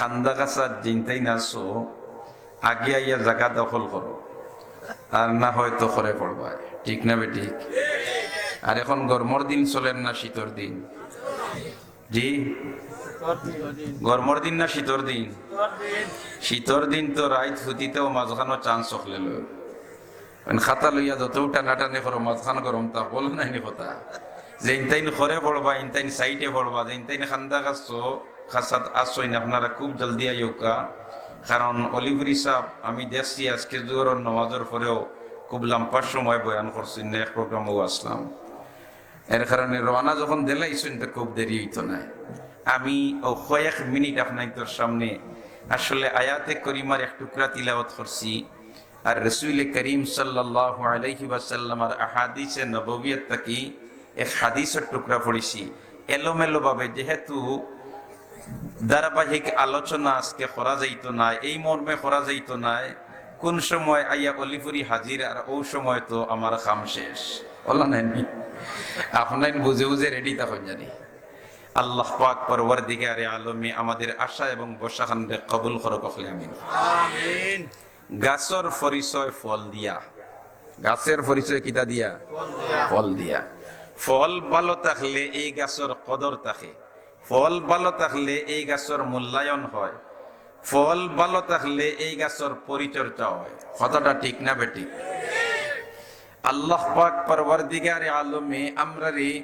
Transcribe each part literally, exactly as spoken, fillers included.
কান্দাগাছাত যেইনতাইন আছো, আগে আইয়া জাগা দখল করো, আর না হয়তো খরে পড়বায়। ঠিক না বেঠিক? আর এখন গরমর দিন চলের না শীতর দিন? জি, গরমর দিন না শীতর দিন? শীতর দিন তো রাইত হুতিতেও মাঝখানো চান্স অকলে লয়। মানে খাতা লইয়া যতউ টানাটানি করো, মাঝখান গরম তা বল নাইনি কথা। যেইনতাইন খরে পড়বা, ইনতাইন সাইডে পড়বা, যেইনতাইন কান্দাগাছো, খাসাত আসইন আপনারা খুব জলদি আইউক্কা। কারণ অলিপুরি সাব, আমি দেখছি আজকে জোহরর নমাজর পরেও খুব লম্বা সময় বয়ান করছইন না, এক প্রোগ্রামও আসলাম। এর কারণে রওয়ানা যখন দিলাইছইন তো খুব দেরি অইতো নায়। আমি অউ কয়েক মিনিট আপনাইন্তর সামনে আসলে আয়াতে করিমার এক টুকরা তিলাওয়াত করছি, আর রসুলে করিম সাল্লাল্লাহু আলাইহি ওয়াসাল্লামর আহাদিসে নববিয়ত থাকি এক হাদিসর টুকরা পড়ছি। এলোমেলো ভাবে যেহেতু ধারাবাহিক আলোচনা আজকে করা যাইতো নায়, এই মর্মে করা যাইতো নায়, কোন সময় আইয়া অলিপুরি হাজির আর অউ সময় তো আমার কাম শেষ। অলা নাইনি? আপনাইন বুঝে বুঝে রেডি থাকইন জানি। আল্লাহ পাক পরওয়ারদিগারে আলমে আমাদের আশা এবং ভরসাখানরে কবুল করউক, অকলে আমিন। আমিন। গাছর পরিচয় ফল দিয়া। গাছর পরিচয় কিতা দিয়া? ফল দিয়া। ফল ভালো থাকলে এই গাছর কদর থাকে, ফল ভালো থাকলে এই গাছর মূল্যায়ন হয়, ফল ভালো থাকলে এই গাছর পরিচর্যা হয়। কথাটা ঠিক না বেঠিক? আল্লাহ পাক পরওয়ারদিগারে আলমে আমরারে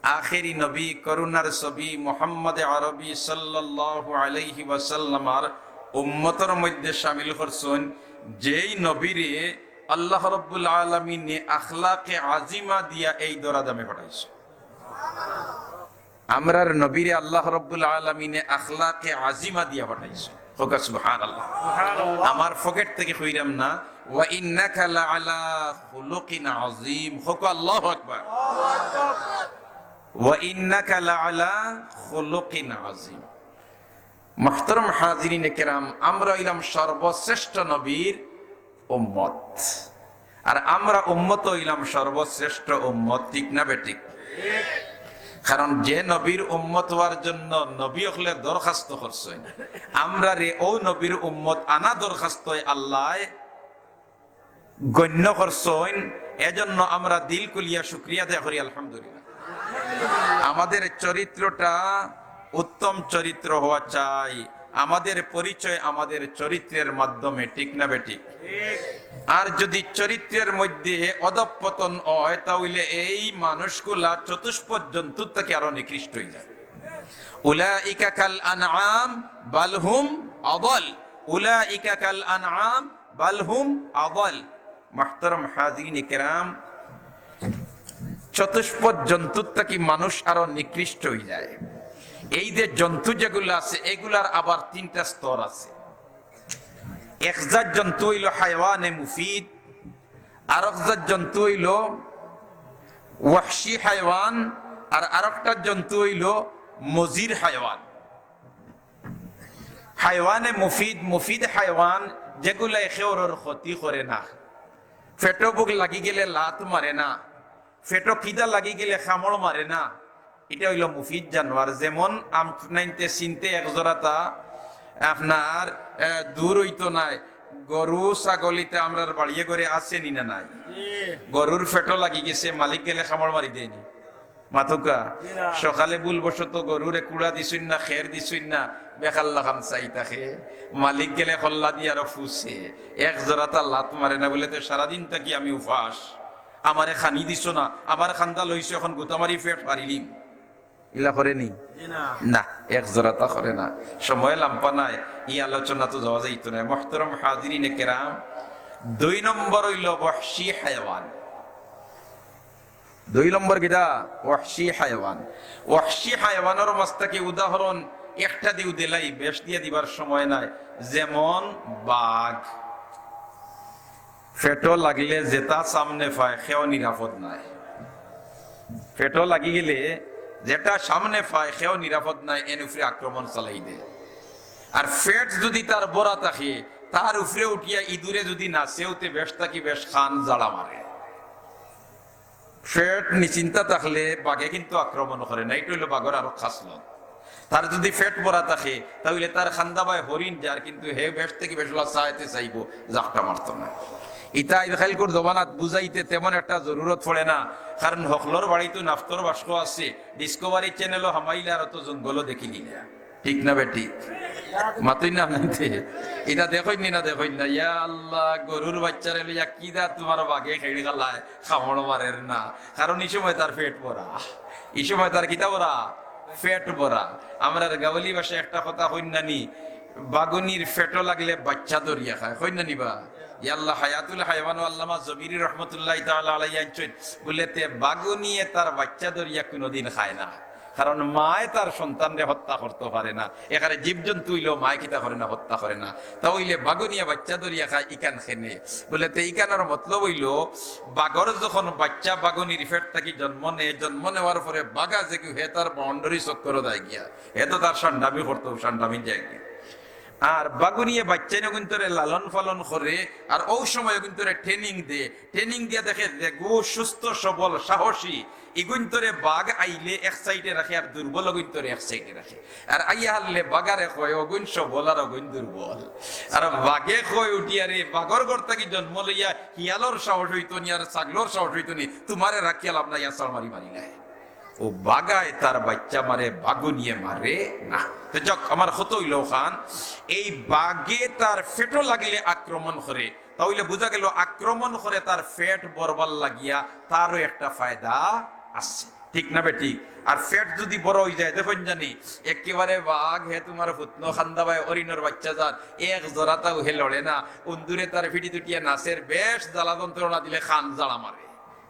আখেরি নবী, করুণার ছবি মুহাম্মদে আরবি সাল্লাল্লাহু আলাইহি ওয়াসাল্লামর উম্মতর মধ্যে শামিল করছইন, যেই নবীরে আল্লাহ রাব্বুল আলামিনে আখলাকে আজিমা দিয়া এই ধরাধামে পাঠাইছইন। আমরার নবীরে আল্লাহ রাব্বুল আলামিনে আখলাকে আজিমা দিয়া পাঠাইছইন। কউক্কা সুবহানাল্লাহ। সুবহানাল্লাহ। আমার পকেট থাকি কইরাম না, "ওয়া ইন্নাকা লাআলা খুলুকিন আযীম।" কউক্কা আল্লাহু আকবার। "ওয়া ইন্নাকা লাআলা খুলুকিন আযীম।" মুহতারাম হাজিরিনে কেরাম, আমরা অইলাম সর্বশ্রেষ্ঠ নবীর উম্মত। আর আমরা উম্মত অইলাম সর্বশ্রেষ্ঠ উম্মত, ঠিক না বেঠিক? কারণ যে নবীর উম্মত অওয়ার জন্য নবী অকলে দরখাস্ত করছইন, আমরারে অউ নবীর উম্মত আনা দরখাস্তয় আল্লায় গণ্য করছইন, এজন্য আমরা দিল খুলিয়া শুকরিয়া আদায় করি, আলহামদুলিল্লাহ। আমাদের চরিত্রটা উত্তম চরিত্র হওয়া চাই, আমাদের পরিচয় আমাদের চরিত্রের মাধ্যমে, ঠিক না বেঠিক? আর যদি চরিত্রের মধ্যে অধঃপতন হয়, তাহলে এই মানুষগুলা চতুষ্পদ জন্তুর থাকি আরো নিকৃষ্ট অইযায়। উলাইকা কাল আনআম বাল হুম আদাল। উলাইকা কাল আনআম বাল হুম আদাল। মুহতারাম হাজিরিনে কেরাম, চতুষ্পদ জন্তুর থাকি মানুষ আরো নিকৃষ্ট অইযায়। এই যে জন্তু যেগুলা আছে, এগুলার আবার তিনটা স্তর আছে। এক জাত জন্তু অইলো হায়ওয়ানে মুফিদ, আরক জাত জন্তু অইলো ওয়াহশি হায়ওয়ান, আর আরকটা জন্তু অইলো মজির হায়ওয়ান। হায়ওয়ানে মুফিদ, মুফিদ হায়ওয়ান, যেগুলায় কেউরর ক্ষতি করে না, পেটো ভুক লাগি গেলে লাত মারে না, পেটো খিদা লাগি গেলে কামড় মারে না, ইটা অইলো মুফিদ জানোয়ার। যেমন আপনাইন্তে চিনতে এক জোড়াতা আপনার, এ, দূর অইতো নায়, গরু ছাগল ইতা আমরার বাড়িয়ে ঘরে আছে নি না নাই? গরুর পেটো লাগি গেছে, মালিক গেলে কামড় মারি দেয়নি? মাতউক্কা। জি না। সকালে ভুলবশত গরুরে কুড়া দিছইন না, খের দিছইন না, বেকার লাখান চাই থাকে। মালিক গেলে কল্লা দি আরো ফুছে। এক জোড়াতা লাত মারে না বুলে, "তে সারাদিন থাকি আমি উপাস, আমারে খানি দিছো না, আমার কান্দা লইছো, এখন গুতা মারি পেট ফারিলিম।" ইলা করে নি? জি না। না, এক জোড়াতা করে না। সময় লাম্বা নায়, ই আলোচনাত যাওয়া যাইতো নায়। মুহতারাম হাজিরিনে কেরাম, দুই নম্বর অইলো ওয়াহশি হায়ওয়ান। দুই নম্বর কিতা? ওয়াহশি হায়ওয়ান। ওয়াহশি হায়ওয়ানর মাঝ থাকি উদাহরণ একটা দিউ দিলাই, বেশ দিয়া দিবার সময় নাই। যেমন বাঘ, পেটো লাগলে যেটা সামনে পায়, কেউ নিরাপদ নায়। পেটো লাগি গেলে যেটা সামনে পায়, কেউ নিরাপদ নায়, এন উপরে আক্রমণ চালাই দেয়। আর পেট যদি তার ভরা থাকে, তার উপরে উঠিয়া ইঁদুরে যদি নাচে, উতে বেশ থাকি বেশ কান জাড়া মারে। পেট নিশ্চিন্তা থাকলে বাঘে কিন্তু আক্রমণ করে না, ইটা অইলো বাঘর আরো খাসলত। তার যুদি পেট ভরা থাকে, তা অইলে তার খান্দাবায় হরিণ যার, কিন্তু হে বেশ থাকি বেশ অলা চাইতে চাইবো, জাপটা মারতো না। ইতা আইজকাইলকুর জমানাত বুঝাইতে তেমন একটা জরুরত পড়ে না, কারণ হকলর বাড়িত নাফতর বাস্ক আছে, Discovery channel-ও হামাইলে আর অত জঙ্গলও দেখিলিলা। ঠিক না বেঠিক? মাতইন না মানতে। ইতা দেখইন নি না, দেখইন না। ইয়া আল্লাহ, গরুর বাইচ্চারে লইয়া কিতা তুমার বাঘে খেড়ি খালায়, কামড় মারের না। কারণ ই সময় তার পেট ভরা। ই সময় তার কিতা ভরা? পেট ভরা। আমরার গাওলি ভাষায় একটা কথা কইন না নি, "বাগুনির পেটো লাগলে বাইচ্চা ধরিয়া খায়", কইন না নি বা? ইয়া আল্লাহ, হায়াতুল হায়াওয়ান ও আল্লামা জবিরি রহমতুল্লাহি তাআলা আলাইহি আনছইন, বুলে, "তে বাগুনিয়ে তার বাইচ্চা ধরিয়া কুনুদিন খায় না।" কারণ মায় তার সন্তানরে হত্যা করতো পারে না, এখানে জীবজন্তু অইলেও মায় কিতা করে না, হত্যা করে না। তা অইলে বাগুনিয়ে বাইচ্চা ধরিয়া খায়, ইখান কেনে? বুলে, তে ইখানর মতলব অইলো, বাঘর যখন বাইচ্চা বাগুনির পেট থাকি জন্ম নেয়, জন্ম নেওয়ার পরে বাঘা যেগু হে তার boundary চক্করো যায় গিয়া, হে তো তার সান্ডামি করতো, সান্ডামি যায় গিয়া। আর বাগুনিয়ে বাইচ্চাইন অগুইন্তরে লালন পালন করে, আর অউ সময় অগুইন্তরে training দে, training দিয়া দেখে যেগু সুস্থ সবল সাহসী, ইগুইন্তরে বাঘ আইলে এক side-এ রাখে আর দুর্বল অগুইন্তরে এক side-এ রাখে। আর আইয়া হারলে বাঘারে কয়, "অগুইন সবল আর অগুইন দুর্বল।" আর বাঘে কয় উঠিয়া, "রে, বাঘর ঘর থাকি জন্ম লইয়া হিয়ালর সাহস অইতো নি আর ছাগলর সাহস অইতো নি, তুমারে রাখিয়া লাভ নাই, আছাড় মারি মারি নাই।" ও বাঘায় তার বাইচ্চা মারে, বাগুনিয়ে মারে না। তো যাউক, আমার কথা অইলো অখান, এই বাঘে তার পেটো লাগলে আক্রমণ করে, তা অইলে বুঝা গেল আক্রমণ করে তার পেট ভরবার লাগিয়া তারও একটা ফায়দা আছে, ঠিক না বেঠিক? আর পেট যুদি বড় অইযায়, দেখইন জানি একেবারে বাঘ হে তুমার হুতনো খান্দাবায় হরিণর বাইচ্চা যার, এক জরাতাও হে লড়ে না, উন্দুরে তার পিঠিত উঠিয়া নাচের, বেশ জ্বালা যন্ত্রণা দিলে কান ঝাড়া মারে,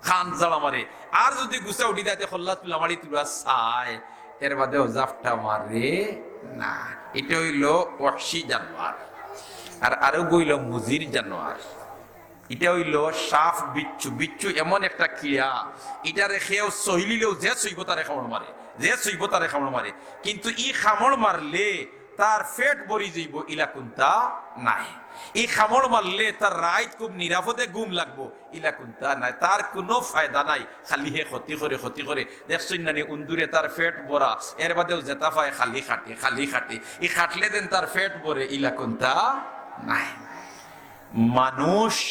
কান ঝাড়া মারে। আর যুদি গুছা উঠি যায়, তে কল্লা তুলা মারি তুলা চায়, এর বাদেও জাপটা মারে না। ইটা অইলো ওয়াহশি জানোয়ার। আর আরোগু অইলো মুজির জানোয়ার। ইটা অইলো সাপ বিচ্ছু। বিচ্ছু এমন একটা কিড়া, ইটারে কেউ ছইলিলেও যে ছইবো তারে কামড় মারে, যে ছইবো তারে কামড় মারে। কিন্তু ই কামড় মারলে তার পেট ভরি যাইবো, ইলা কুন্তা নাই। ই কামড় মারলে তার রাইত খুব নিরাপদে ঘুম লাগবো, ইলা কুন্তা নাই। তার কুনু ফায়দা নাই, খালি হে ক্ষতি করে, ক্ষতি করে। দেখছইন না নি, উন্দুরে তার পেট ভরা, এর বাদেও যেতা পায় খালি খাটে, খালি খাটে। ই খাটলে যেন তার পেট ভরে, ইলা কুন্তা নাই। মানুষ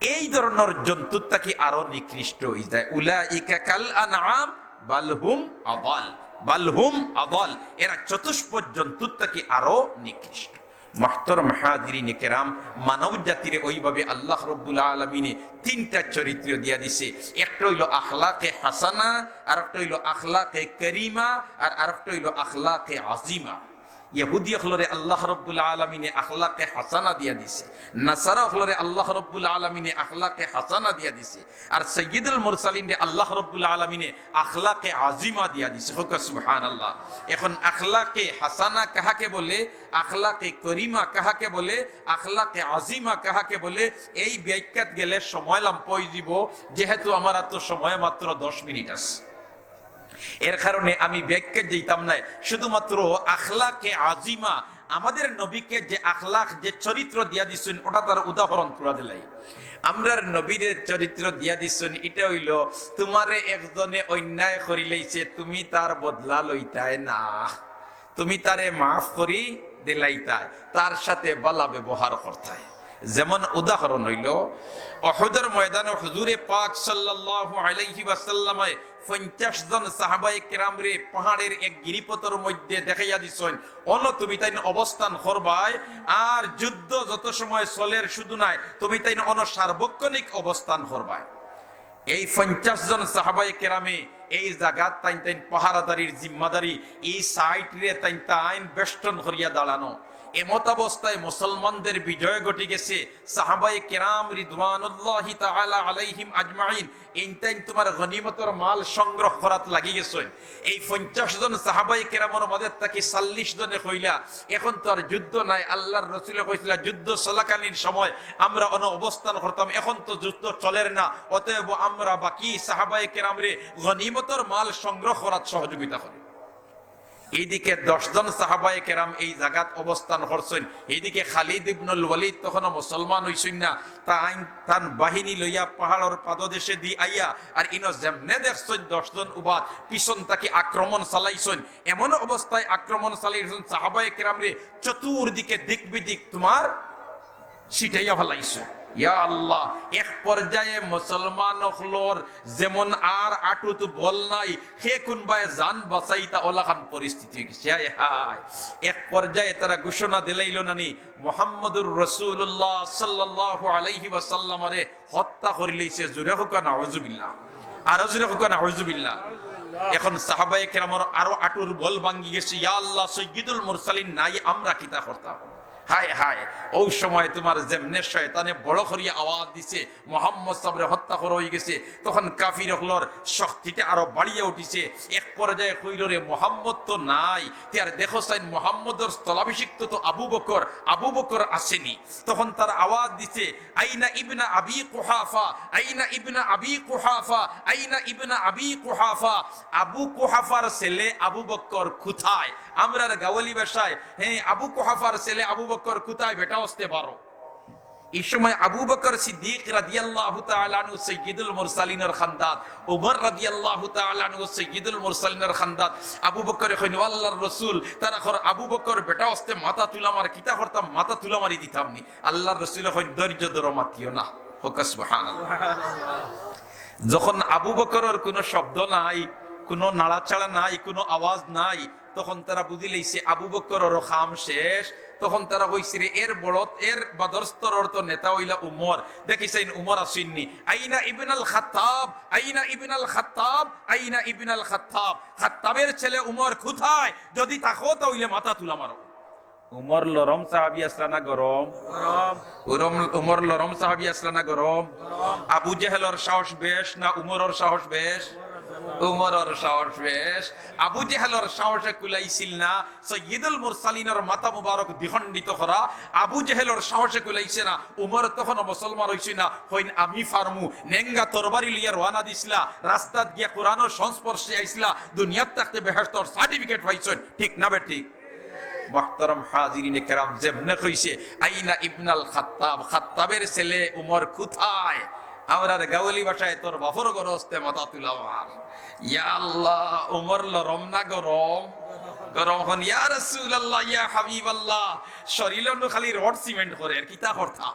এই ধরনর জন্তুর থাকি আরো নিকৃষ্ট অইযায়। উলাইকা কাল আনআম বাল হুম আদাল, বাল হুম আদাল। এরা চতুষ্পদ জন্তুর থাকি আরো নিকৃষ্ট। মুহতারাম হাজিরিনে কেরাম, মানব জাতিরে অইভাবে আল্লাহ রব্বুল আলামিনে তিনটা চরিত্র দিয়া দিছে। একটা অইলো আখলাকে হাসানা, আরেকটা অইলো আখলাকে করিমা, আর আরেকটা অইলো আখলাকে আজিমা। ইহুদি অকলরে আল্লাহ রব্বুল আলামিনে আখলাকে হাসানা দিয়া দিছে, নাসারা অকলরে আল্লাহ রব্বুল আলামিনে আখলাকে হাসানা দিয়া দিছে, আর সাইয়্যিদুল মুরসালিনরে আল্লাহ রব্বুল আলামিনে আখলাকে আজিমা দিয়া দিছে। কউক্কা সুবহানাল্লাহ। এখন আখলাকে হাসানা কাহাকে বলে, আখলাকে করিমা কাহাকে বলে, আখলাকে আজিমা কাহাকে বলে, এই ব্যাখ্যাত গেলে সময় লাম্বা অইযিবো, যেহেতু আমার আতো সময় মাত্র দশ মিনিট আছে। এর কারণে আমি ব্যাখ্যাত যাইতাম নায়, শুধুমাত্র আখলাকে আজিমা, আমাদের নবীকে যে আখলাক, যে চরিত্র দিয়া দিছইন, ওটা তার উদাহরণ তুলা দিলাই। আমরার নবীরে চরিত্র দিয়া দিছইন, ইটা অইলো, তুমারে একজনে অন্যায় করিলাইছে, তুমি তার বদলা লইতায় না, তুমি তারে মাফ করি দিলাইতায়, তার সাথে ভালা ব্যবহার করতায়। যেমন উদাহরণ অইলো, উহুদর ময়দানো হুজুরে পাক সাল্লাল্লাহু আলাইহি ওয়াসাল্লামে পঞ্চাশ জন সাহাবায়ে কেরামরে পাহাড়ের এক গিরিপথর মধ্যে দেখাইয়া দিছইন, অনো তুমি তাইন অবস্থান করবায়, আর যুদ্ধ যত সময় চলের শুধু নায়, তুমি তাইন অনো সার্বক্ষণিক অবস্থান করবায়। এই পঞ্চাশ জন সাহাবায়ে কেরামে এই জাগাত তাইন তাইন পাহারাদারির জিম্মাদারি, এই সাইটরে তাইন তাইন বেষ্টন করিয়া দাঁড়ানো। এমতাবস্থায় মুসলমানদের বিজয় ঘটি গেছে। সাহাবায়ে কেরাম রিদওয়ানুল্লাহি তাআলা আলাইহিম আজমাইন এইন তাইন তুমার গনিমতর মাল সংগ্রহ করাত লাগি গেছইন। এই পঞ্চাশ জন সাহাবায়ে কেরামর মাঝে থাকি চল্লিশ জনে কইলা, "এখন তো আর যুদ্ধ নাই, আল্লাহর রসুলে কইছিলা যুদ্ধ চলাকালীন সময় আমরা অনো অবস্থান করতাম, এখন তো যুদ্ধ চলের না, অতএব আমরা বাকি সাহাবায়ে কেরামরে গনিমতর মাল সংগ্রহ করাত সহযোগিতা করি।" এইদিকে দশ জন সাহাবায়ে কেরাম এই জাগাত অবস্থান করছইন। এইদিকে খালিদ ইবনুল ওয়ালিদ তখনও মুসলমান অইছইন না। তাইন তান বাহিনী লইয়া পাহাড়র পাদদেশেদি আইয়া, আর ইনো যেমনে দেখছইন দশ জন উবাদ, পিছন থাকি আক্রমণ চালাইছইন। এমন অবস্থায় আক্রমণ চালাইছইন, সাহাবায়ে কেরামরে চতুর্দিকে দিক বিদিক তোমার ছিটাইয়া ফালাইছইন। ইয়া আল্লাহ, এক পর্যায়ে মুসলমান অকলর যেমন আর আটুত বল নাই, হে কুনবায় জান বাঁচাইতা অলাখান পরিস্থিতি অইগেছে। হায় হায়, এক পর্যায়ে তারা ঘোষণা দিলাইল নানি, মুহাম্মদুর রাসূলুল্লাহ সাল্লাল্লাহু আলাইহি ওয়াসাল্লামরে হত্যা করিলাইছে। জুরে কউক্কা নাউজুবিল্লাহ, আরো জুরে কউক্কা নাউজুবিল্লাহ। এখন সাহাবায়ে কেরামর আরো আটুর বল ভাঙ্গি গেছে, ইয়া আল্লাহ, সাইয়্যিদুল মুরসালিন নাই, আমরা কিতা করতাম? হায় হায়, অউ সময় তোমার যেমনে শয়তানে বড় করিয়া আওয়াজ দিছে, মুহাম্মদ সাবরে হত্যা করা অইগেছে, তখন কাফির অকলর শক্তিটা আরো বাড়িয়া উঠিছে। এক পর্যায়ে কইল, রে, মুহাম্মদ তো নাই, তে আর দেখো চাইন মুহাম্মদর স্থলাভিষিক্ত তো আবু বকর, আবু বকর আছেনি। তখন তারা আওয়াজ দিছে, আইনা ইবনা আবি কুহাফা, আইনা ইবনা আবি কুহাফা, আইনা ইবনা আবি কুহাফা। আবু কুহাফার ছেলে আবু বকর কোথায়? আমরার গাওয়ালি ভাষায়, হ্যাঁ, আবু কুহাফার ছেলে আবু বকর কোথায়? বেটা অস্তে পারো। এই সময় আবু বকর সিদ্দিক রাদিয়াল্লাহু তাআলা আনহু সাইয়্যিদুল মুরসালিনর খান্দাত, উমর রাদিয়াল্লাহু তাআলা আনহু সাইয়্যিদুল মুরসালিনর খান্দাত। আবু বকরে কইন, ও আল্লাহর রসুল, তারা কর আবু বকর বেটা অস্তে মাথা তুলা মার, কিতা করতাম, মাথা তুলা মারি দিতাম নি। আল্লাহর রসুলে কইন, ধৈর্য ধরো, মাতিও না। কউক্কা সুবহানাল্লাহ। যখন আবু বকরর কোনো শব্দ নাই, কোনো নাড়াচাড়া নাই, কোনো আওয়াজ নাই, তখন তারা বুঝিলাইছে আবু বকররও কাম শেষ। তখন তারা কইছে, রে, এর বড়, এর বাদর স্তরর তো নেতা অইলা উমর। দেখি চাইন উমর আছইননি। আইনা ইবনাল খাত্তাব, আইনা ইবনাল খাত্তাব, আইনা ইবনাল খাত্তাব। খাত্তাবের ছেলে উমর কোথায়? যদি থাকো তা অইলে মাথা তুলা মারো। উমর লরম সাহাবি আছলা না গরম? গরম। উরম-, উমর লরম সাহাবি আছলা না গরম? গরম। আবু জেহেলর সাহস বেশ না উমরর সাহস বেশ? উমরর সাহস বেশ। আবু জেহেলর সাহসে কুলাইছিল না সৈয়দুল মুরসালিনর মাথা মুবারক দ্বিখণ্ডিত করা, আবু জেহেলর সাহসে কুলাইছে না। উমর তখনও মুসলমান অইছে না, কইন আমি পারমু। নেঙ্গা তরবারি লইয়া রওয়ানা দিছলা, রাস্তাত গিয়া কোরআনর সংস্পর্শে আইছলা, দুনিয়াত থাকতে বেহেশতর certificate পাইছইন, ঠিক না বেঠিক? মুহতারাম হাজিরিনে কেরাম, যেমনে কইছে, "আইনা ইবনাল খাত্তাব?" খাত্তাবের ছেলে উমর কোথায়? আমরার গাওয়ালি ভাষায়, "তোর বাফর ঘরো অস্তে মাথা তুলা মার।" ইয়া আল্লাহ, উমর লরম না গরম? গরম। কইন, "ইয়া রাসূলুল্লাহ, ইয়া হাবিবাল্লাহ, শরীল নু খালি রড সিমেন্ট করে, আর কিতা করতাম?"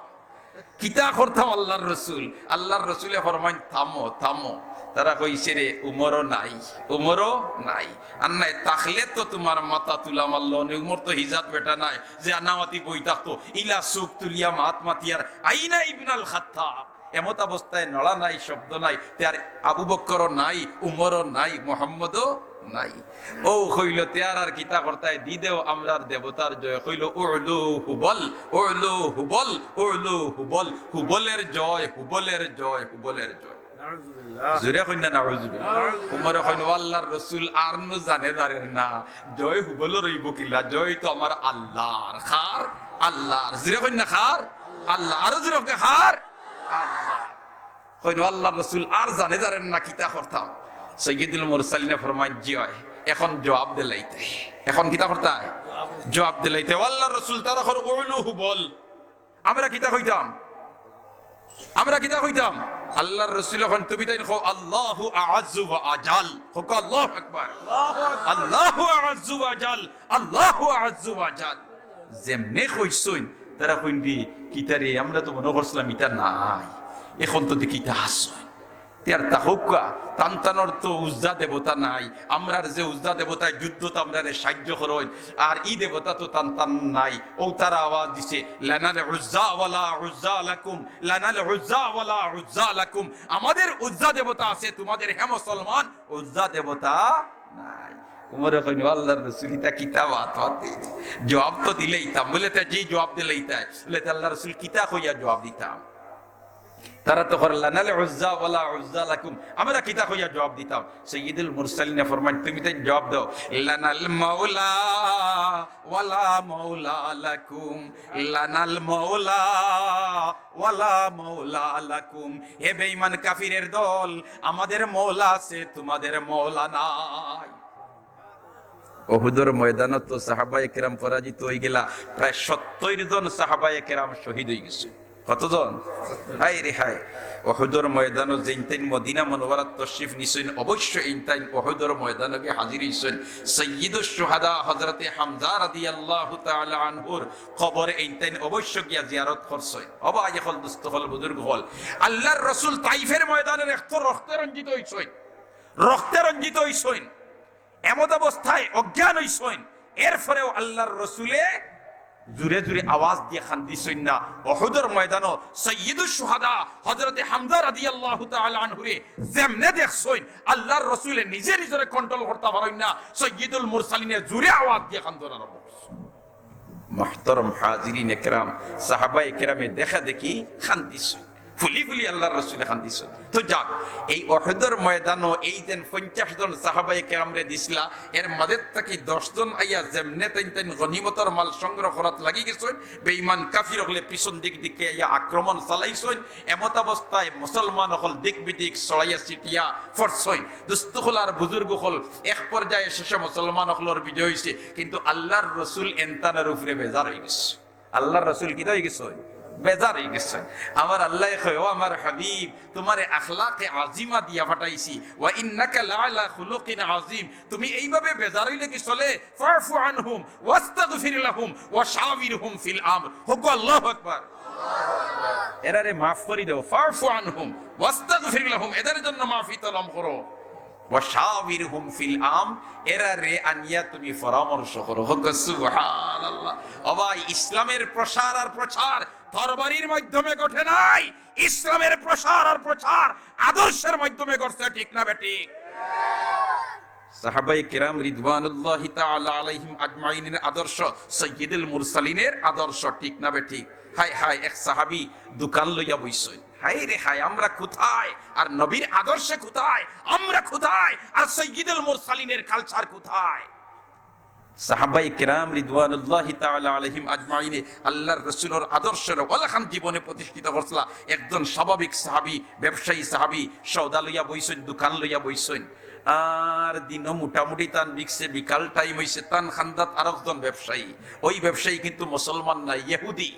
কিতা করতাম আল্লাহর রসুল? আল্লাহর রসুলে ফরমাইন, "থামো, থামো।" তারা কইছে, "রে, উমরও নাই, উমরও নাই। আর নাই, থাকলে তো তোমার মাথা তুলা মারলো নে, উমর তো হিজাত বেটা নায়, যে আনামাতি বই থাকতো, ইলা চউখ তুলিয়া মাত মাতিয়ার, আইনা ইবনাল খাত্তাব?" এমত অবস্থায় নড়া নাই, শব্দ নাই, তে আর আবু বক্করও নাই, উমরও নাই, মোহাম্মদও নাই। ও কইল, "তে আর, আর কিতা করতায়? দি দেও আমরার দেবতার জয়।" কইল, "উলু হুবল, উলু হুবল, উলু হুবল, হুবলের জয়, হুবলের জয়, হুবলের জয়।" নাউজুবিল্লাহ। জোরে কইন না, নাউজুবিল্লাহ। নাউজুবিল্লাহ। উমরে কইন, "ও আল্লাহর রসুল, আর নু জানে জারের না, জয় হুবলর অইবো কিলা? জয় তো আমার আল্লাহর।" কার? আল্লাহর। জোরে কইন না, কার? আল্লাহ। আরো জোরে কইন, কার? আল্লাহ। কইন, "ও আল্লাহর রসুল, আর জানে জারের না, কিতা করতাম?" সৈয়দুল মুরসালিনে ফরমাইন, "জি অয়, এখন জবাব দিলাইতে।" এখন কিতা করতায়? জবাব দিলাইতে। "ও আল্লাহর রসুল, তারা কর উলু হুবল।" আমরা কিতা কইতাম? আমরা কিতা কইতাম? আল্লাহর রসুল এখন তুমি তাইন কও, "আল্লাহু আ'আজ্জু ওয়া আজাল।" কউক্কা, "আল্লাহু আকবার।" আল্লাহু আ'আজ্জু ওয়া আজাল, আল্লাহু আ'আজ্জু ওয়া আজাল। যেমনে কইছইন, তারা কইন দি, "কিতা রে, আমরা তো মনো করছিলাম ইতা নাই, এখন তো দেখি ইতা আছইন।" তে আর তা কউক্কা, তান তানর তো উজ্জা দেবতা নাই, আমরার যে উজ্জা দেবতায় যুদ্ধত আমরারে সাহায্য করইন, আর ই দেবতা তো তান তান নাই। ও তারা আওয়াজ দিছে, "লানাল উজ্জা ওয়ালা উজ্জা লাকুম, লানাল উজ্জা ওয়ালা উজ্জা লাকুম।" আমাদের উজ্জা দেবতা আছে, তোমাদের হে মুসলমান উজ্জা দেবতা নাই। উমরে কইন, "ও আল্লাহর রসুল, ইতা কিতা বাত হতে? জবাব তো দিলাইতাম।" বলে, "তে জি জবাব দিলাইতায়।" বলে, "তে আল্লাহর রসুল, কিতা কইয়া জবাব দিতাম?" তারা তো কর, "লানাল উজ্জা ওয়ালা উজ্জা লাকুম।" আমরা কিতা কইয়া জবাব দিতাম? সৈয়দুল মুরসালিনে ফরমাইন, তুমি তাইন জবাব দেও, "লানাল মাওলা ওয়ালা মাওলা লাকুম, লানাল মাওলা ওয়ালা মাওলা লাকুম।" হে বেঈমান কাফিরের দল, আমাদের মওলা আছে, তোমাদের মওলা নাই। উহুদর ময়দানো তো সাহাবায়ে কেরাম পরাজিত অইগেলা, প্রায় সত্তইর জন সাহাবায়ে কেরাম শহীদ অইগেছে। কতজন? হায় রে হায়। উহুদর ময়দানো যেইনতাইন মদিনা মুনাওয়ারাত তশরিফ নিছইন, অবশ্য এইনতাইন উহুদর ময়দানো গিয়া হাজির অইছইন। সাইয়্যিদুশ শুহাদা হযরতে হামজা রাদিয়াল্লাহু তাআলা আনহুর কবর এইনতাইন অবশ্য গিয়া জিয়ারত করছইন। ও ভাই অকল, দোস্ত অকল, বুজুর্গ অকল, আল্লাহর রসুল তাইফের ময়দানে রক্ত, রক্তে রঞ্জিত অইছইন, রক্তে রঞ্জিত অইছইন। এমত অবস্থায় অজ্ঞান অইছইন, এরপরেও আল্লাহর রসুলে জুরে জুরে আওয়াজ দিয়া কান্দিছইন না। উহুদর ময়দানো সাইয়্যিদুশ শুহাদা হযরতে হামজা রাদিয়াল্লাহু তাআলা আনহুরে যেমনে দেখছইন, আল্লাহর রসুলে নিজে নিজরে control করতা পারইন না, সাইয়্যিদুল মুরসালিনে জুরে আওয়াজ দিয়া কান্দন আরম্ভ করছইন। মুহতারাম হাজিরিন একরাম, সাহাবায়ে কেরামে দেখা দেখি কান্দিছইন, ফুলি ফুলি আল্লাহর রসুলে কান্দিছইন। তো যাক, এই উহুদর ময়দানো এই যেন পঞ্চাশ জন সাহাবায়ে কেরামরে দিছলা, এর মাঝে থাকি দশ জন আইয়া যেমনে তাইন তাইন গনিমতর মাল সংগ্রহ করাত লাগি গেছইন, বেঈমান কাফির অকলে পিছন দিক দিকে আইয়া আক্রমণ চালাইছইন। এমত অবস্থায় মুসলমান অকল দিক বিদিক ছড়াইয়া ছিটিয়া পড়ছইন। দোস্ত অকল আর বুজুর্গ অকল, এক পর্যায়ে শেষে মুসলমান অকলর বিজয় অইছে, কিন্তু আল্লাহর রসুল এনতানর উপরে বেজার অইগেছে। আল্লাহর রসুল কিতা অইগেছে? বেজার অইগেছে। আমার আল্লায় কয়, "ও আমার হাবিব, তুমারে আখলাকে আজিমা দিয়া পাঠাইছি, ওয়া ইন্নাকা লাআলা খুলুকিন আজিম।" তুমি এইভাবে বেজার অইলে কি চলে? ফাফু আনহুম ওয়াস্তাগফির লাহুম ওয়া শাওয়ারহুম ফিল আমর। কউক্কা আল্লাহু আকবার। এরারে মাফ করি দেও। ফাফু আনহুম ওয়াস্তাগফির লাহুম, এদের জন্য মাফি তলব করো। ওয়া শাওয়ারহুম ফিল আমর, এরারে আনিয়া তুমি পরামর্শ করো। কউক্কা সুবহানাল্লাহ। ও ভাই, ইসলামের প্রসার আর প্রচার তরবারির মাধ্যমে ঘটে নাই, ইসলামের প্রসার আর প্রচার আদর্শের মাধ্যমে ঘটছে, ঠিক না বেঠিক? সাহাবায়ে কেরাম রিদওয়ানুল্লাহি তাআলা আলাইহিম আজমাইনের আদর্শ, সাইয়্যিদুল মুরসালিনের আদর্শ, ঠিক না বেঠিক? হায় হায়, এক সাহাবী দোকান লইয়া বইছইন। হায় রে হায়, আমরা কোথায়? আর নবীর আদর্শে কোথায়? আমরা কোথায়? আর সাইয়্যিদুল মুরসালিনের culture কোথায়? সাহাবায়ে কেরাম রিদওয়ানুল্লাহি তাআলা আলাইহিম আজমাইনে আল্লাহর রসুলর আদর্শরে অলাখান জীবনে প্রতিষ্ঠিত করছলা। একজন স্বাভাবিক সাহাবী, ব্যবসায়ী সাহাবী, সওদা লইয়া বইছইন, দোকান লইয়া বইছইন। আর দিনও মোটামুটি তান বিকছে, বিকাল time অইছে, তান খান্দাত আরকজন ব্যবসায়ী। ওই ব্যবসায়ী কিন্তু মুসলমান নায়, ইহুদি।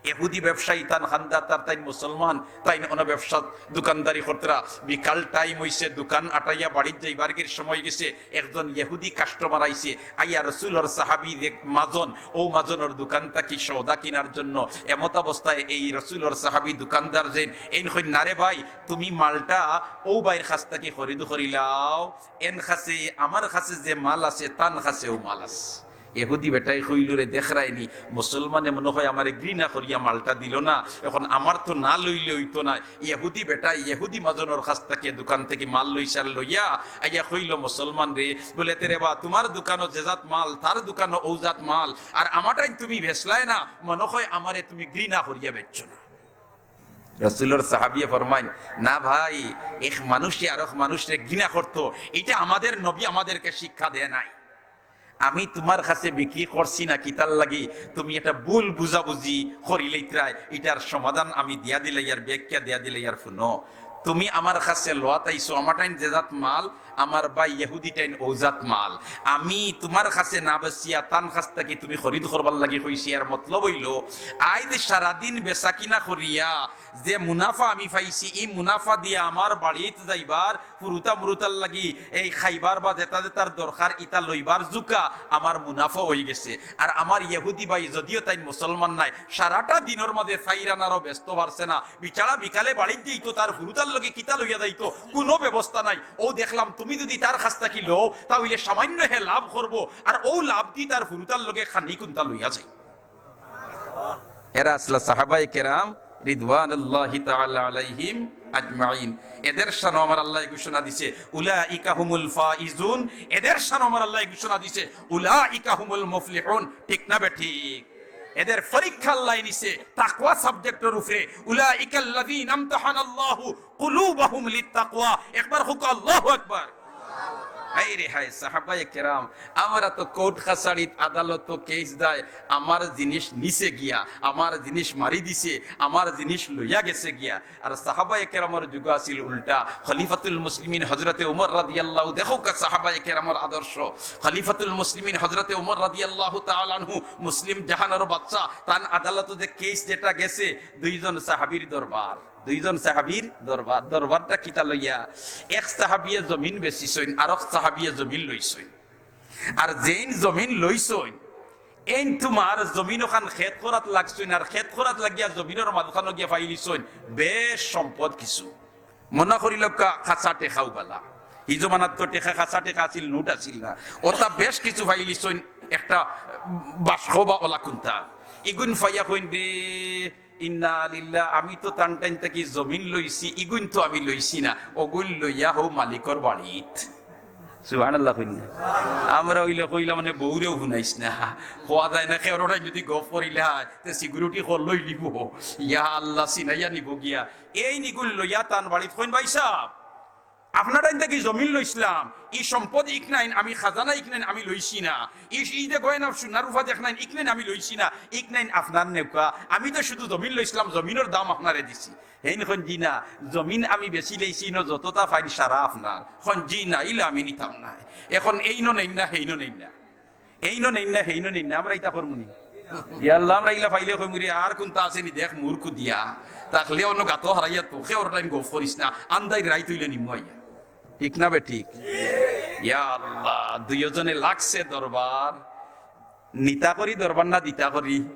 ইহুদি ব্যবসায়ী তান খান্দাত, আর তাইন মুসলমান, তাইন অনো ব্যবসা দোকানদারি করতরা। বিকাল time অইছে, দোকান আটাইয়া বাড়িত যাইবারগির সময় গেছে। একজন ইহুদি customer আইছে, আইয়া রসুলর সাহাবী যে মাজন, ও মাজনর দোকান থাকি সওদা কিনার জন্য। এমত অবস্থায় এই রসুলর সাহাবী দোকানদার যেইন, এইন কইন, "না রে ভাই, তুমি মালটা ও ভাইর কাছ থাকি খরিদ করিলাও, এন কাছে, আমার কাছে যে মাল আছে, তান কাছেও মাল আছে।" ইহুদি বেটায় কইলো, "রে, দেখরায়নি, মুসলমানে মনে হয় আমারে ঘৃণা করিয়া মালটা দিলো না, এখন আমার তো না লইলে অইতো না।" ইহুদি বেটায় ইহুদি মাজনর কাছ থাকি, দোকান থাকি মাল লইছে, আর লইয়া আইয়া কইলো মুসলমানরে, বলে, "তে রে বা, তুমার দোকানো যে জাত মাল, তার দোকানো ও জাত মাল, আর আমারটাইন তুমি বেচলায় না, মনে হয় আমারে তুমি ঘৃণা করিয়া বেচছো না।" রসুলর সাহাবিয়ে ফরমাইন, "না ভাই, এক মানুষে আরক মানুষরে ঘৃণা করতো, ইটা আমাদের নবী আমাদেরকে শিক্ষা দেয় নাই।" আমি তুমার কাছে বিক্রি করছি না কিতার লাগি, তুমি একটা ভুল বুঝাবুঝি করিলাইতরায়, ইটার সমাধান আমি দিয়া দিলাইয়ার, ব্যাখ্যা দিয়া দিলাইয়ার। হুনো, তুমি আমার কাছে লওয়াত আইছো, আমারটাইন যে জাত মাল, আমার ভাই ইহুদিটাইন ও জাত মাল। আমি তুমার কাছে না বেচিয়া তান কাছ থাকি তুমি খরিদ করবার লাগি কইছি। এর মতলব অইলো, আইজ সারাদিন বেচা কিনা করিয়া যে মুনাফা আমি পাইছি, ই মুনাফা দিয়া আমার বাড়িত যাইবার ফুরুতা মুরুতার লাগি এই খাইবার বা যেটা যেটার দরকার, ইটা লইবার জুকা আমার মুনাফা অইগেছে। আর আমার ইহুদি ভাই, যদিও তাইন মুসলমান নায়, সারাটা দিনর মাঝে চাইর আনারও বেচতো পারছে না, বেচারা বিকালে বাড়িত যাইতো, তার ফুরুতার লগে কিতা লইয়া যাইতো, কুনু ব্যবস্থা নাই। অউ দেখলাম, তুমি যুদি তার কাছ থাকি লও, তা অইলে সামান্য হে লাভ করবো, আর অউ লাভ দি তার ফুরুতার লগে খানি কুন্তা লইয়া যাই। এরা আছলা সাহাবায়ে কেরাম রিদওয়ানুল্লাহি তাআলা আলাইহিম আজমাইন। এদের শানো আমার আল্লায় ঘোষণা দিছে, "উলাইকা হুমুল ফাইজুন।" এদের শানো আমার আল্লায় ঘোষণা দিছে, "উলাইকা হুমুল মুফলিহুন।" ঠিক না বেঠিক? এদের পরীক্ষা আল্লায় নিছে তাকওয়া subject-র উপরে, "উলাইকাল্লাযীনা ইমতাহানাল্লাহু কুলুবাহুম লিত্তাকওয়া।" একবার কউক্কা আল্লাহু আকবার। হায় রে হায়, সাহাবায়ে কেরাম, আমরা তো কোর্ট কাছারিত আদালতো কেস দেয়, আমার জিনিস নিছে গিয়া, আমার জিনিস মারি দিছে, আমার জিনিস লইয়া গেছে গিয়া। আর সাহাবায়ে কেরামর যুগ আছিল উল্টা। খলিফাতুল মুসলিমিন হযরতে উমর রাদিয়াল্লাহু, দেখউক্কা সাহাবায়ে কেরামর আদর্শ। খলিফাতুল মুসলিমিন হযরতে উমর রাদিয়াল্লাহু তাআলা আনহু মুসলিম জাহানর বাদশা, তান আদালতো যে কেস যেটা গেছে, দুইজন সাহাবীর দরবার, দুইজন সাহাবীর দরবার। দরবারটা কিতা লইয়া? এক সাহাবিয়ে জমিন বেচিছইন, আরক সাহাবিয়ে জমিন লইছইন। আর যেইন জমিন লইছইন, এইন তুমার জমিন অখান খেত করাত লাগছইন, আর খেত করাত লাগিয়া জমিনর মাঝখানো গিয়া ফাইলিছইন বেশ সম্পদ কিছু। মনা করিলাউক্কা কাঁচা টেকাউ বালা। ই জমানাত তো টেকা, কাঁচা টেকা আছিল, নোট আছিল না। অতা বেশ কিছু ফাইলিছইন, একটা বাস্ক বা অলা কুন্তা। ইগুন ফাইয়া কইন রে, ইন্না লিল্লাহ, আমি তো তানটাইন থাকি জমিন লইছি, ইগুন তো আমি লইছি না, অগুন লইয়া হউ মালিকর বাড়িত। সুবহানাল্লাহ কইন না। আমরা অইলে কইলাম মানে বউরেও হুনাইস না। কওয়া যায় না, কেউরটাই যুদি গফ করিলা, তে সিকিউরিটি কল লই নিবো। ইয়া আল্লাহ, ছিনাইয়া নিবো গিয়া। এইন ইগুন লইয়া তান বাড়িত কইন, ভাইসাব, আপনারাইন থাকি জমিন লইছলাম, ই সম্পদ ইকনাইন আমি, খাজানা ইকনাইন আমি লইছি না, ই, ই যে গয়না সোনা রুফা দেখনাইন ইকনাইন আমি লইছি না, ইকনাইন আপনার নেউক্কা, আমি তো শুধু জমিন লইছলাম, জমিনর দাম আপনারে দিছি। হেইন কইন জি না, জমিন আমি বেচিলাইছি, ইনো যততা ফাইন সারা আপনার। কইন জি না, ইলা আমি নিতাম নায়। এখন এইনও নেইন না, হেইনও নেইন না। এইনও নেইন না, হেইনও নেইন না, আমরা ইতা করমু নি? ইয়া আল্লাহ, আমরা ইলা ফাইলে কইমু রে, আর কুন্তা আছে নি দেখ, মুরুখ দিয়া। থাকলে অনো গাতো হারাইয়া তো, কেউরটাইন গফ করিস না, আন্দাইর রাইত অইলে নিমু আইয়া। ঠিক না বে ঠিক? ইয়া আল্লাহ, দুইওজনে লাগছে দরবার। নিতা করি দরবার না দিতা করি?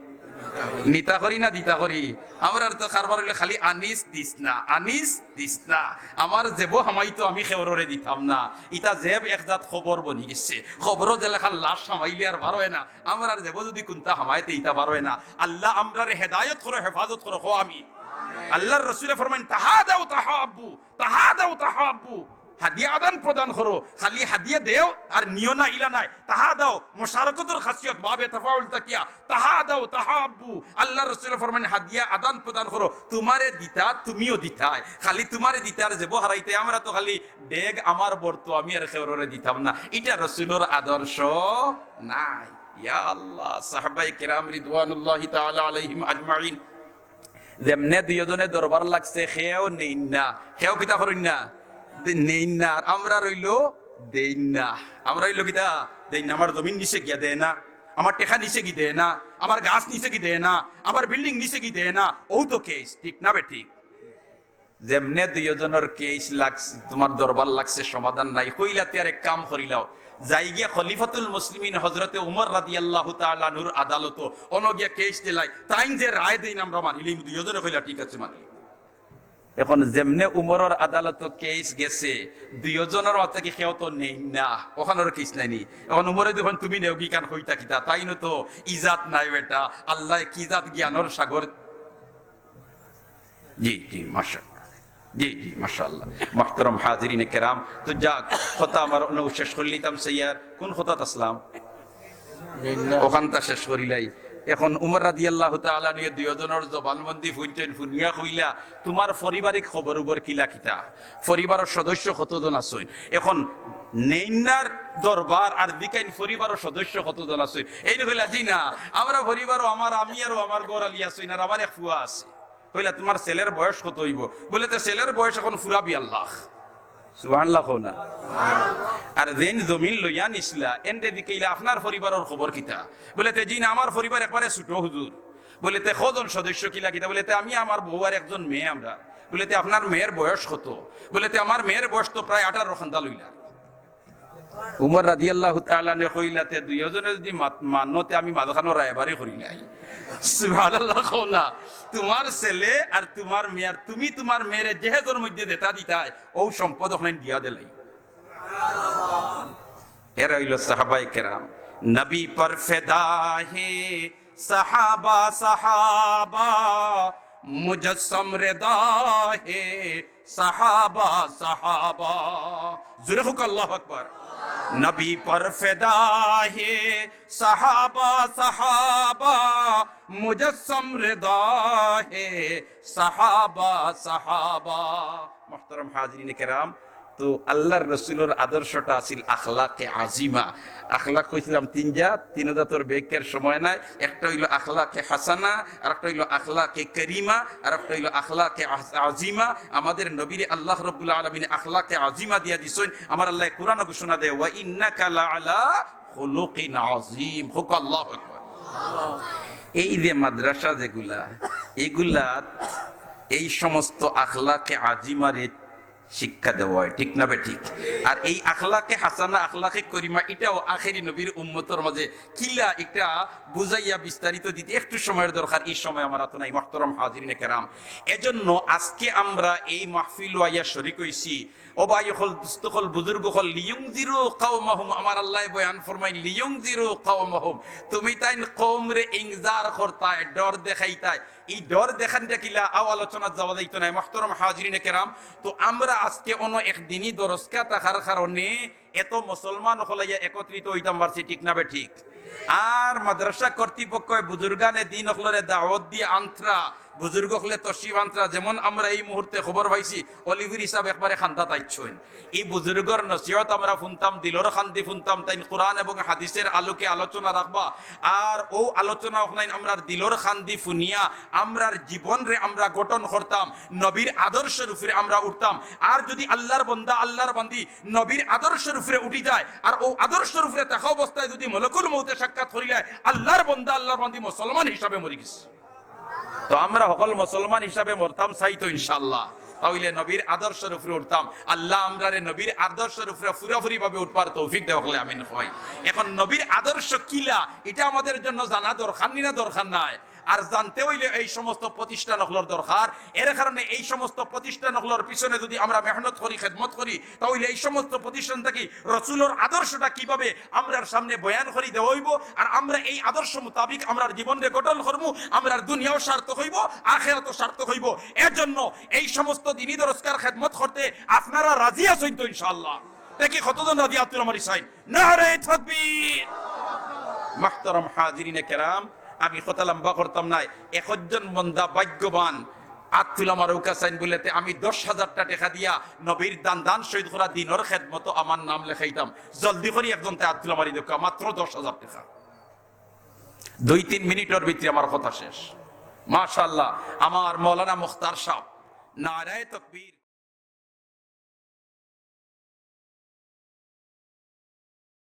নিতা করি না দিতা করি? আমরার তো কারবার অইলে খালি আনিস দিস না, আনিস দিস না। আমার জেবো হামাইতো আমি কেউররে দিতাম না। ইতা জেব এক জাত কবর বনি গেছে। কবরো যেলাখান লাশ হামাইলে আর বার অয় না। আমরার জেবো যুদি কুন্তা হামায় তে ইতা বার অয় না। আল্লাহ আমরারে হেদায়ত করো, হেফাজত করো, কও আমিন। আল্লাহর রসুলে ফরমাইন, "তাহাদাউ তাহাব্বু, তাহাদাউ তাহাব্বু।" হাদিয়া আদান প্রদান করো, খালি হাদিয়া দেও আর নিও না, ইলা নায়। তাহাদাউ, মুশারাকতর খাসিয়ত, বাবে তাফাউল থাকিয়া, তাহাদাউ তাহাব্বু। আল্লাহর রসুলে ফরমাইন, হাদিয়া আদান প্রদান করো, তুমারে দিতা, তুমিও দিতায়। খালি তুমারে দিতা আর জেবো হারাইতায়, আমরা তো খালি ডেগ আমার বর্ত, আমি আর কেউররে দিতাম না। ইটা রসুলর আদর্শ নায়। ইয়া আল্লাহ, সাহাবায়ে কেরাম রিদওয়ানুল্লাহি তাআলা আলাইহিম আজমাইন, যেমনে দুইওজনে দরবার লাগছে, কেউ নেইন না, কেউ কিতা করইন না, দে-, নেইন না। আর আমরা রইলো দেইন না, আমরা রইলো কিতা দেইন না, আমার জমিন নিছে গিয়া দেয় না, আমার টেকা নিছে গি দেয় না, আমার গাছ নিছে গি দেয় না, আমার বিল্ডিং নিছে গি দেয় না, অউ তো কেস, ঠিক না বে ঠিক? যেমনে দুইওজনর কেস লাগছে, তুমার দরবার লাগছে, সমাধান নাই, কইলা তে আর এক কাম করিলাও, যাই গিয়া খলিফাতুল মুসলিমিন হযরতে উমর রাদিয়াল্লাহু তাআলা আনহুর আদালতো, অনো গিয়া কেস দিলাই, তাইন যে রায় দেইন আমরা মানিলিমু, দুইওজনে কইলা ঠিক আছে মানিলিমু। এখন যেমনে উমরর আদালতো কেস গেছে, দুইওজনর মাঝে কি কেউ তো নেইন না, অখানর কেস নায়নি। এখন উমরে যখন তুমি নেওগি কান কইতা কিতা, তাইনও তো ইজাত নাই বেটা, আল্লায় কি জাত জ্ঞানর সাগর জি, জি, মাশাআল্লাহ। জি, জি, মাশাআল্লাহ। মুহতারাম হাজিরিনে কেরাম, তো যাক, কথা আমার অনো শেষ করিলিতাম, সৈয়ার, কুন কথাত আছলাম? অখানতা শেষ করিলাই। এখন উমর রাদিয়াল্লাহু তাআলা আনহু দুইওজনর জবানবন্দি হুনছইন, হুনিয়া কইলা, "তুমার পারিবারিক খবর উবর কিলা কিতা? পরিবারর সদস্য কতজন আছইন?" এখন নেইন্নার দরবার আর দিকাইন পরিবারর সদস্য কতজন আছইন? এইন কইলা, "জি না, আমরার পরিবারও আমার, আমি আরো আমার ঘর আলি আছইন, আর আমার এক ফুয়া আছে।" কইলা, "তুমার ছেলের বয়স কত অইবো?" বলে, "তে ছেলের বয়স এখন ফুরা বিয়াল্লাখ।" সুবহানাল্লাহ কও না। আর যেইন জমিন লইয়া নিছলা, এনরে জিকাইলা, "আপনার পরিবারর খবর কিতা?" বলে, "তে জি না, আমার পরিবার একবারে ছোট হুজুর।" বলে, "তে কয়জন সদস্য কিলা কিতা?" বলে, "তে আমি, আমার বউ আর একজন মেয়ে আমরা।" বলে, "তে আপনার মেয়ের বয়স কত?" বলে, "তে আমার মেয়ের বয়স তো প্রায় আঠারো খান্দা লইলা।" উমর রাদিয়াল্লাহু তাআলা আনহু কইলা, "তে দুইওজনে যুদি মাত-, মানো, তে আমি মাঝখানো রায়বারি করিলাই।" সুবহানাল্লাহ কও না। তুমার ছেলে আর তুমার মেয়ে আর তুমি তুমার মেয়েরে জেহেজর মধ্যে যেতা দিতায়, অউ সম্পদ অখান দিয়া দিলাই। এরা অইলো সাহাবায়ে কেরাম। নবী পর ফেদা হে সাহাবা, সাহাবা, মুজসম রেদা হে সাহাবা, সাহাবা। জোরে কউক্কা আল্লাহু আকবার। নবী পর ফেদা হে সাহাবা, সাহাবা, মুজসম রেদা হে সাহাবা, সাহাবা। মুহতারাম হাজিরিনে কেরাম, তো আল্লাহর রসুলর আদর্শটা আছিল আখলাকে আজিমা। আখলাক কইছিলাম তিন জাত, তিন জাতর ব্যাখ্যার সময় নাই। একটা অইলো আখলাকে হাসানা, আর একটা অইলো আখলাকে করিমা, আর একটা অইলো আখলাকে আজ-, আজিমা। আমাদের নবীরে আল্লাহ রাব্বুল আলামিন আখলাকে আজিমা দিয়া দিছইন। আমার আল্লাহ কোরআনে ঘোষণা দেয়, "ওয়া ইন্নাকা লাআলা খুলুকিন আজিম।" হোক আল্লাহু আকবার। এই যে মাদ্রাসা যেগুলা, এগুলা এই সমস্ত আখলাকে আজিমারে শিক্ষা দেওয়া হয়, ঠিক না বেঠিক? আর এই আখলাকে হাসানা, আখলাকে করিমা, এটাও আখেরি নবীর উম্মতর মাঝে কিলা এটা বুঝাইয়া বিস্তারিত দিতে একটু সময়ের দরকার, এই সময় আমার হাতে নাই। মুহতারাম হাজিরিনে কেরাম, এজন্য আজকে আমরা এই মাহফিল আইয়া শরিক হইছি। ও ভাই অকল, দোস্ত অকল, বুজুর্গ অকল, লিয়ুনজিরু কাওমাহুম, আমার আল্লাহ বয়ান ফরমাই, লিয়ুনজিরু কাওমাহুম, তুমি তাইন কওমরে ইনজার করতায়, ডর দেখাইতায়। এই ডর দেখানিটা কিলা, আও আলোচনাত যাওয়া যাইতো নায়। মুহতারাম হাজিরিনে কেরাম, তো আমরা আজকে অন্য এক দিনই দরসকা থাকার কারণে এত মুসলমান অকল আইয়া একত্রিত হইতাম পারছি, ঠিক না বেঠিক? আর মাদ্রাসা কর্তৃপক্ষ বুজুর্গানে দিন অকলরে দাওয়াত দিয়া আনতরা, বুজুর্গ অকলে তশরিফ আনতরা, যেমন আমরা এই মুহূর্তে খবর পাইছি, অলিপুর ইসাব একবারে কান্দাত আইছইন। এই বুজুর্গর নসিহত আমরা হুনতাম, দিলর কান্দি হুনতাম, তাইন কোরআন এবং হাদিসের আলোকে আলোচনা রাখবা। আর ও আলোচনা অকলাইন আমরার দিলর কান্দি হুনিয়া আমরার জীবনরে আমরা গঠন করতাম, নবীর আদর্শর উপরে আমরা উঠতাম। আর যদি আল্লাহর বন্দা, আল্লাহর বান্দি নবীর আদর্শর উপরে উঠি যায়, আর ও আদর্শর উপরে থাকা অবস্থায় যদি মলকুল মউতে সাক্ষাৎ করিলায়, আল্লাহর বন্দা, আল্লাহর বান্দি মুসলমান হিসাবে মরি গেছে। তো আমরা হকল মুসলমান হিসাবে মরতাম চাই তো ইনশাআল্লাহ, তাইলে নবীর আদর্শর উপরে উঠতাম। আল্লাহ আমরারে নবীর আদর্শর উপরে পুরাপুরি ভাবে উঠবার তৌফিক দেওয়া হলে আমিন হয়। এখন নবীর আদর্শ কিলা, এটা আমাদের জন্য জানা দরকার নি না দরকার নাই? আর জানতে হইলে এই সমস্ত প্রতিষ্ঠান অকলর দরকার। এর কারণে এই সমস্ত প্রতিষ্ঠান অকলর পিছনে যদি আমরা মেহনত করি, খেদমত করি, তাহলে এই সমস্ত প্রতিষ্ঠান থাকি রসুলর আদর্শটা কিভাবে আমরার সামনে বয়ান করি দেওয়া হইব, আর আমরা এই আদর্শ মোতাবিক আমরার জীবনরে গঠন করমু, আমরার দুনিয়াও সার্থক হইব, আখেরাতও সার্থক হইব। এর জন্য এই সমস্ত দিনী দরসকার খেদমত করতে আপনারা রাজি আছেন তো ইনশাআল্লাহ? দেখি কতজন রাজি, আব্দুল আমার ইসাইন। নারায়ে তাকবীর। মুহতারাম হাজিরিনে কেরাম, আমি কথা লম্বা করতাম নায়। একজন বন্দা ভাগ্যবান, আত তুলা মারউক্কা চাইন বুলেতে আমি দশ হাজারটা টেকা দিয়া নবীর দান দান শহীদ করা দিনর খেদমতো আমার নাম লেখাইতাম। জলদি করি একজন তে আত তুলা মারি দেউক্কা, মাত্র দশ হাজার টেকা। দুই তিন মিনিটর ভিতরে আমার কথা শেষ। মাশাআল্লাহ, আমার মৌলানা মুখতার সাহেব, নারায়ে তাকবীর।